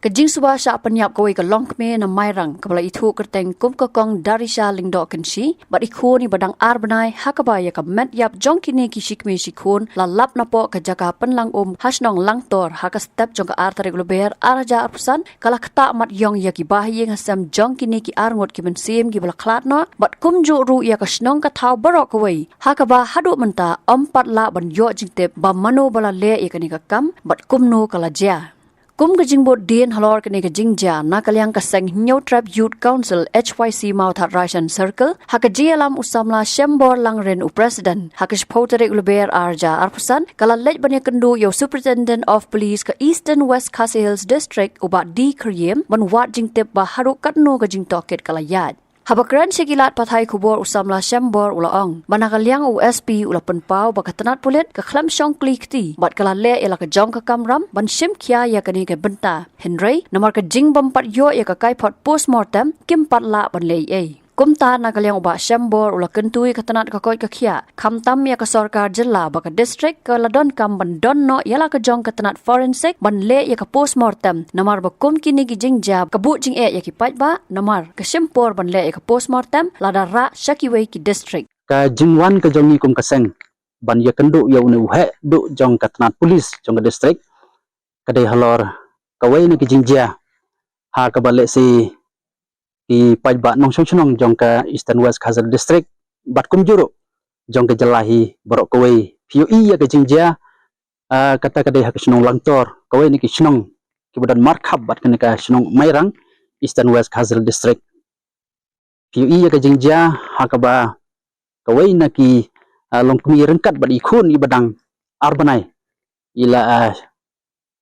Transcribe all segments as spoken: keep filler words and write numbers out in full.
Ka jingsuba shah pynïap kawei ka longkmie na Mairang kaba la ithuh kyrteng kum ka Kong Darisha Lyngdoh Kynshi bad i khun iba dang ar bnai, ha kaba ïa ka met ïap jong kine ki shikmie shikhun la lap napoh ka jaka pynlang um ha shnong Langtor ha ka step jong ka ar tarik Lber ar hajar arphew san, ka la ktah mat ïong ïa ki bahaïing hasem jong kine ki arngut ki mynsiem kiba la khlad noh bad kumjuh ruh ïa ka shnong ka thaw baroh kawei, ha kaba haduh mynta ym pat lah ban ïoh jingtip ba mano ba la leh ïa kane ka kam bad kumno ka la jia. Kum ka jingbud dien halor kane ka jingjia, na ka liang ka seng Hynñiewtrep Youth Council H Y C Mawthadraishan Circle, ha ka jingïalam u samla Shembor Langrin u president, ha ka shiphew tarik Lber ar hajar arphew san, ka la leit ban ïakynduh ïa u Superintendent of Police ka Eastern West Khasi Hills District u Bah D Khyriem ban wad jingtip ba haduh katno ka jingtohkit ka la ïaid. Haba kren sha ki lad pathai khubor u samla Shembor u la ong ba na ka liang u S P u la pynpaw ba ka tnat pulit ka khlem shong kli kti bad ka la leh ïa la ka jong ka kamram ban shim khia ïa kane ka bynta. Hynrei namar ka jingbym pat ïoh ïa ka kaiphod postmortem kim pat lah ban leh ei ei. Kumta na ka liang u Bah Shembor u la kyntu ïa ka tnat ka koit ka khiah, khamtam ïa ka sorkar jylla ba ka district ka la donkam ban don noh ïa la ka jong ka tnat forensic ban leh ïa ka postmortem, namar ba kum kine ki jingjia ka buh jingeh ïa ki paidbah, namar ka shim por ban leh ïa ka postmortem lada rah sha kiwei ki district. Ka jingwan ka jong ngi kum ka seng ban ïakynduh ïa une u heh duh jong ka tnat pulit jong ka district ka dei halor kawei na ki jingjia ha kaba lehse ki paidbah nongshong shnong jong ka Eastern West Khasi Hills District bad kumjuh ruh jong ka jylla hi baroh kawei phi ïohi ïa ka jingjia, ah, kata ka dei ha ka shnong Langtor, kawei na ki shnong kiba don markhap bad kane ka shnong Mairang, Eastern West Khasi Hills District. Phi ïohi ïa ka jingjia ha kaba kawei na ki, ah, longkmie ryngkat bad i khun iba dang ar bnai i la, ah,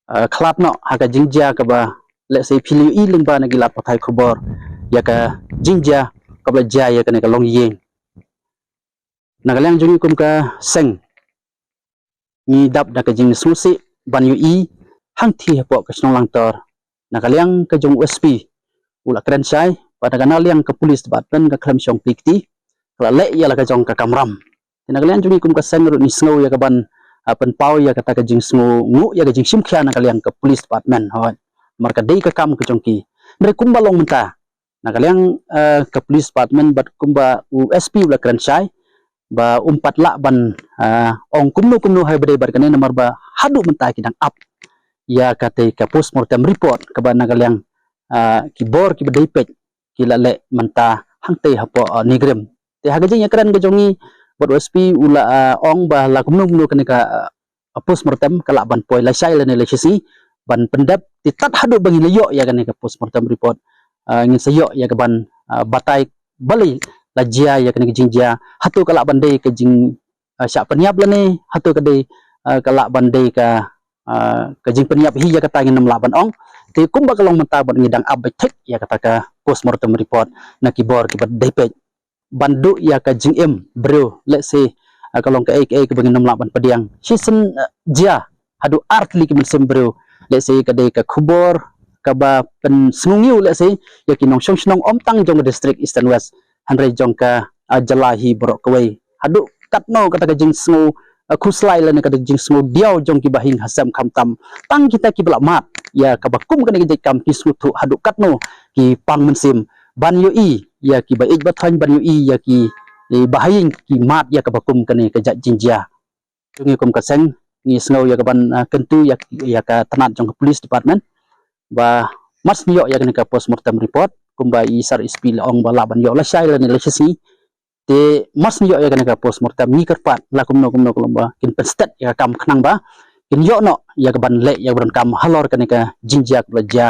ah, khlad noh ha ka jingjia kaba lehse phi la ïohi lyngba na ki lad pathai khubor ïa ka jingjia kaba la jia ïa kane ka longïing. Na ka liang jong ngi kum ka seng ngi dap da ka jingsngewsih ban ïohi hangthie hapoh ka shnong Langtor. Na ka liang ka jong u S P u la kren shai ba na ka liang ka police department ka khlem shong kli kti, ka la leh ïa la ka jong ka kamram. Te na ka liang jong ngi kum ka seng ruh ngi sngew ïa ka ban, ah, pynpaw ïa kata ka jingsngewnguh ïa ka jingshim khia na ka liang ka police department, hooid. Namar ka dei ka kam ka jong ki. Hynrei kumba long mynta, na ka liang, eh, ka police department bad kumba u S P u la kren shai ba um pat lah ban, eh, ong kumno kumno ha kaba dei bad kane, namar ba haduh mynta ki dang ap ïa katei ka postmortem report kaba na ka liang, eh, ki bor kiba dei peit ki la leh mynta hangtei hapoh, eh, NEIGRIHMS. Te ha ka jingïakren ka jong ngi bad u S P u la, eh, ong ba la kumno kumno kane ka, eh, postmortem ka lah ban poi lashai lane lashisngi ban pyndep, te tad haduh ba ngin la ïoh ïa kane ka postmortem report, ah, ngin sa ïoh ïa ka ban, ah, batai balei la jia ïa kane ka jingjia, hato ka lah ban dei ka jing, ah, shah pynïap lane hato ka dei, ah, ka lah ban dei ka, ah, ka jingpynïap hi, ïa kata ngin ym lah ban ong. Te kumba ka long mynta bad ngi dang ap beit thik ïa kata ka postmortem report na ki bor kiba dei peit. Ban duh ïa ka jingim briew, lehse, ah, ka long kaei kaei kaba ngin ym lah ban pdiang. Shisien, ah, jia haduh ar tylli ki mynsiem briew, lehse ka dei ka khubor kaba pynsngewnguh lehse ïa ki nongshong shnong ym tang jong ka district Eastern West, hynrei jong ka, ah, jylla hi baroh kawei. Haduh katno kata ka jingsngew, ah, khuslai lane kata ka jingsngew diaw jong ki bahaïing hasem, khamtam tang kita kiba la mad ïa kaba kum kane ka jait kam, ki sngewthuh haduh katno ki pang mynsiem ban ïohi ïa ki ba ïeit ba thoiñ, ban ïohi ïa ki, eh, bahaïing ki mad ïa kaba kum kane ka jait jingjia. Jong ngi kum ka seng ngi sngew ïa ka ban, ah, kyntu ïa, ïa ka tnat jong ka police department ba must ngi ïoh ïa kane ka postmortem report, kumba i Sir S P la ong ba lah ban ïoh lashai lane lashisngi. Te must ngi ïoh ïa kane ka postmortem, ngi kyrpad la kumno kumno kumno ba kin pynstet ïa ka kam khnang ba kin ïoh noh ïa ka ban leh ïa ka ban kam halor kane ka jingjia kaba la jia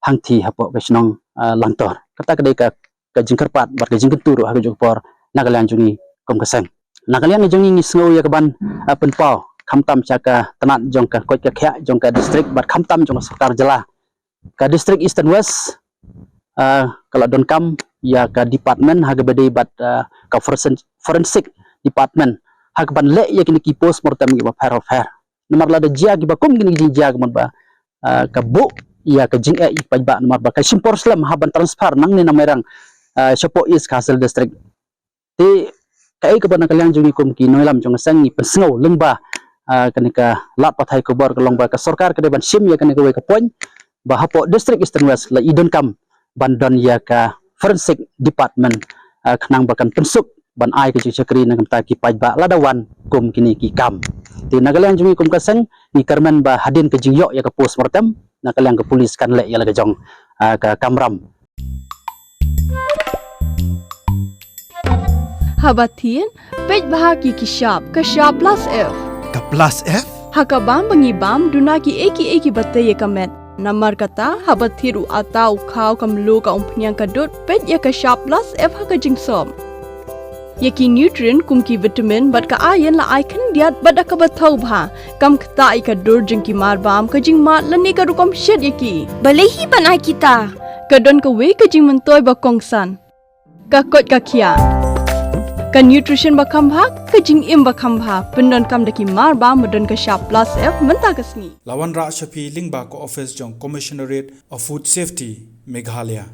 hangthie hapoh ka shnong, ah, Langtor. Kata ka dei ka, ka jingkyrpad bad ka jingkyntu ruh ha ka juh ka por na ka liang jong ngi kum ka seng. Na ka liang jong ngi ngi sngew ïa ka ban, ah, pynpaw khamtam sha ka tnat jong ka koit ka khiah jong ka district bad khamtam jong ka sorkar jylla. Ka district Eastern West, ah, ka la donkam ïa ka department ha kaba dei bad, ah, ka forensic, forensic department ha ka ban leh ïa kine ki postmortem kiba pher pher. Namar lada jia kiba kum kine ki jingjia ka mut ba, ah, ka buh ïa ka jingeh ïa ki paidbah, namar ba ka shim por slem ha ban transfer nangne na Mairang, ah, shapoh East Khasi Hills District. Te kaei kaba na ka liang jong ngi kum ki nongïalam jong ka seng ngi pynsngew lyngba, ah, kane ka lad pathai khubor ka long ba ka sorkar ka dei ban shim ïa kane kawei ka point, ba hapoh District Eastern West la i donkam ban don ïa ka forensic department, ah, khnang ba kan pynsuk ban ai ka jingshakri na ka bynta ki paidbah lada wan kum kine ki kam. Te na ka liang jong ngi kum ka seng ngi kyrmen ba hadien ka jingïoh ïa ka postmortem, na ka liang ka police kan leh ïa la ka jong, ah, ka kamram. Haba thied, peit bha ki ki shap, ka shap plus F. Ka plus F? Ha ka bam ba ngi bam, duna ki ei ki ei kiba tei ïa ka met. Namar kata, haba thied u atta, u khaw, ka mluh, ka umphniang, ka dud, peit ïa ka shap plus F ha ka jingsop. Ïa ki nutrient kum ki vitamin bad ka iron la ai khyndiat bad da kaba thaw bha. Kam ktah ïa ka dur jong ki marbam, ka jingmad lane ka rukom shet ïa ki. Balei hi ban ai kita? Ka don kawei ka jingmyntoi ba kongsan. Ka koit ka khiah. Ka nutrition ba kham bha, ka jingim ba kham bha. Pyndonkam da ki marbam ba don ka shap plus F mynta ka sngi. La wanrah sha phi lyngba ka office jong Commissionerate of Food Safety, Meghalaya.